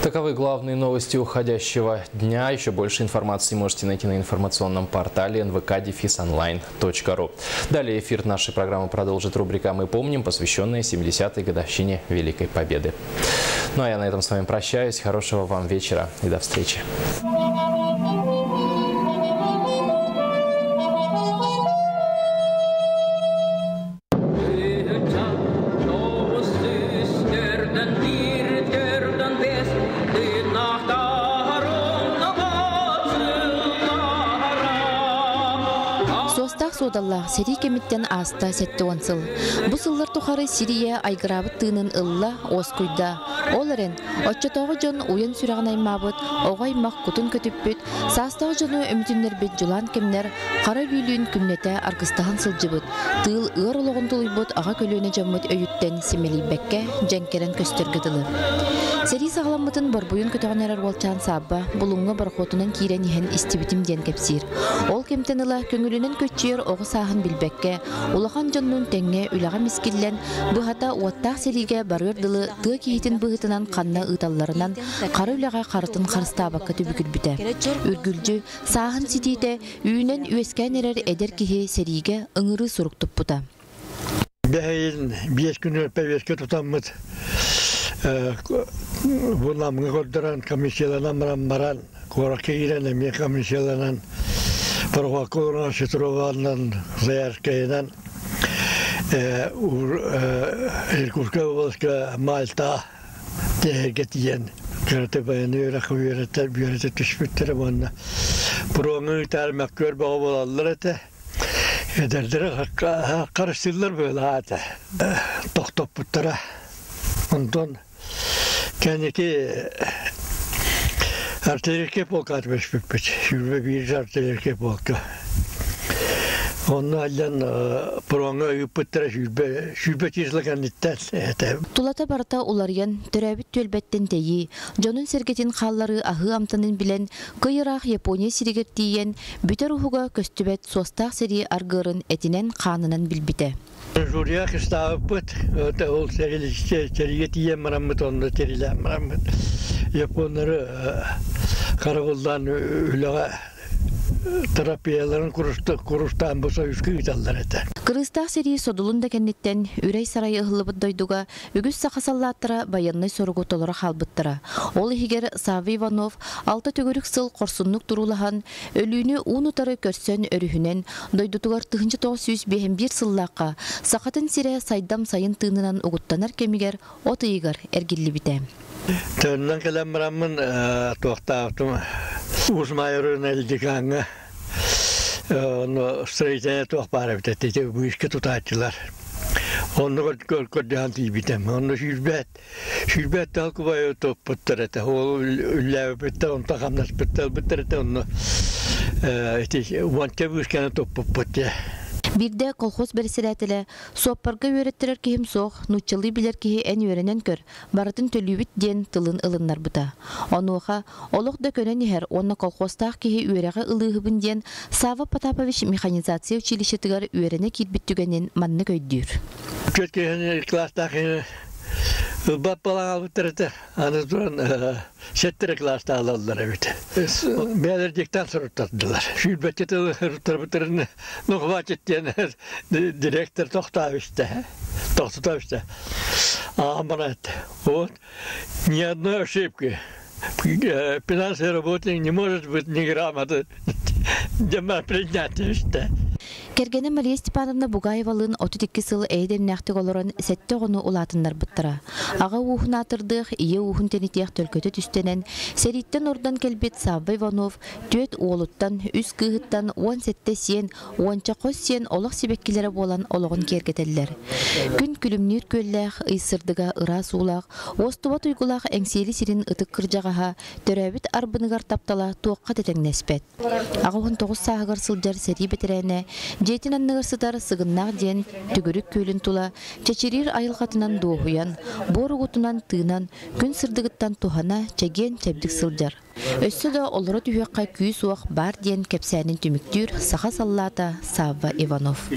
Таковы главные новости уходящего дня. Еще больше информации можете найти на информационном портале nvk-online.ru. Далее эфир нашей программы продолжит рубрика «Мы помним», посвященная 70-й годовщине Великой Победы. Ну а я на этом с вами прощаюсь. Хорошего вам вечера и до встречи. Суостаах суодаллаах сэрии кэмиттэн ааста 70 сыл. Бу сыллар тухары Сирия айгыраабыт тыынын ылла, уоскуйда. Ол эрэн, оччотооҕу дьон уйан сүрэҕин аймаабыт, оҕо аймах кутун көтүппүт, саастаах дьону өмүтүннэрбит дьулаан кэмнэр хара өлүүлүүн күннэтэ аргыстаһан сылдьыбыт, тыыл ыар олоҕун тулуйбут аҕа көлүөнэ дьоммут өйүттэн симэлийбэккэ дьэҥкэрэн көстөргө дылы. Сэрии саҕаламмытын борбуйун көтөҕөн эрэр уолчаан Саабба Булуҥҥа борохуотунан киирэн иһэн истибитим диэн кэпсиир. Ол кэмтэн ыла көҥүлүнэн көччүйэр оҕо сааһын билбэккэ, улахан дьоннуун тэҥҥэ үлэҕэ мискиллэн, быһата уоттаах сэриигэ барыар дылы тыа киһитин быһыытынан ханна ыыталларынан хара үлэҕэ харытын харыстаабакка түбүгүрбүтэ. Үргүлдьү сааһын ситиитэ үүнэн-үөскээн эрэр эдэр киһи сэриигэ ыҥырыы сурук туппута. Бэһэйин биэс күн пэбиэскэ тутаммыт бу Намҥа көрдөрөн комиссияланан баран баран куоракка киирэн эмиэ комиссияланан парохуокка олорон Шитрованан Заярскайынан Иркутскай областка Мальта тэһэргэ тиийэн кырата баяны үөрэххэ үөрэтэ үөрэтэ түспүттэрэ уонна промы ыытаар мөккүөр бөҕө буолаллар этэ. Эдэрдэрэ харыстыыллар быһыылаах этэ. Тохтоппуттара. Онтон кэнники артиллерийскай полка түбэспиппит. 21 артиллерийскай полка. Онно аллан промҥа ыыппыттара сүүрбэ сүүрбэ числа кэнниттэн этэ. Тулата барыта уларыйан, төрөөбүт түөлбэттэн тэйии, дьонун-сэргэтин хаалларыы аһыы амтанын билэн, кый ыраах Япония сиригэр тиийэн, бүтэр уһуга көстүбэт суостаах сэрии аргыарын этинэн-хаанынан билбитэ. Журия кыстаабыппыт, ол сэриигэ тиийэн бараммыт, онно тэрилээн бараммыт. Японнары харабыллаан үлэҕэ терапияларын курустаан бу союзка ыыталлар этэ. Кырыыстаах сэрии содулун да кэнниттэн үрэй-сарай ыһыллыбыт дойдуга үгүс саха саллааттара байыаннай соругу толоро хаалбыттара. Ол иһигэр Савва Иванов алта төгүрүк сыл хорсуннук туруулаһан, өлүүнү уун-утары көрсөн өрүһүнэн, дойдутугар 1951 сыллаахха Сахатын сирэ сайдам сайын тыынынан угуттанар кэмигэр от ыйыгар эргиллибитэ. Төннөн кэлэн бараммын туохтаабытым Уус Маайа Элдикааҥҥа онно строительнай туох баар эбит этэ быыска тутааччылар. Онно көрдөһөн тиийбитим. Онно сүүрбэт сүүрбэт тал кубайы туппуттар этэ. Ол үллээбиттэр, онто хамнаспыттар ылбыттар этэ. Онно ити уонча быысканы туппуппут дьэ. Биирдэ колхоз бэрэссэдээтэлэ Суоппарга үөрэттэрэр киһим суох, нууччалыы билэр киһи эн үөрэнэн көр, барытын төлүүбүт диэн тылын ылыннарбыта. Онуоха олох да көнөн иһэр уонна колхозтаах киһи үөрэҕи ылыыһыбын диэн Савва Потапович механизация училищетыгар үөрэнэ киирбит түгэнин маннык өйдүүр. Түөрт киһини кылаастаах киһини ылбат балаҕалбыттар этэ. Аны туран сэттэ кылаастаах ылаллар эбит. Бэйэлэр диктант суруттардылар. Сүүрбэччэ тылы суруттарбыттарын ну хватит диэн директор тохтообуста. Тохтотообуста. Аамарат. Вот. Ни одной ошибки. Финансовый работник не может быть неграмотным. Дема принятие. Кэргэнэ Мария Степановна Бугаевалыын 32 сыл эйэ-дэмнээхтик олорон сэттэ оҕону улаатыннарбыттара. Аҕа ууһун аатырдыах, ийэ ууһун тэнитиэх төлкөтө түстэнэн, сэрииттэн ордон кэлбит Савва Иванов түөрт уолуттан, үс кыыһыттан 17 сиэн, уонча хос сиэн олох сибэккилэрэ буолан олоҕун киэргэтэллэр. Күн күлүмнүүр күөллээх, ый сырдыга ыраас уулаах, уостубат уйгулаах Эҥсиэли сирин ытык кырдьаҕаһа, төрөөбүт арбыныгар таптала туохха да тэҥнэспэт. 89 сааһыгар сылдьар сэрии бэтэрээнэ дьиэтин анныгар сытар Сыгыннаах диэн төгүрүк күөлүн тула чэчириир айылҕатынан дуоһуйан, буор угутунан тыынан, күн сырдыгыттан туһана чэгиэн-чэбдик сылдьар. Өссө да олоро түһүөххэ күүс-уох баар диэн кэпсээнин түмүктүүр саха саллаата Савва Иванов.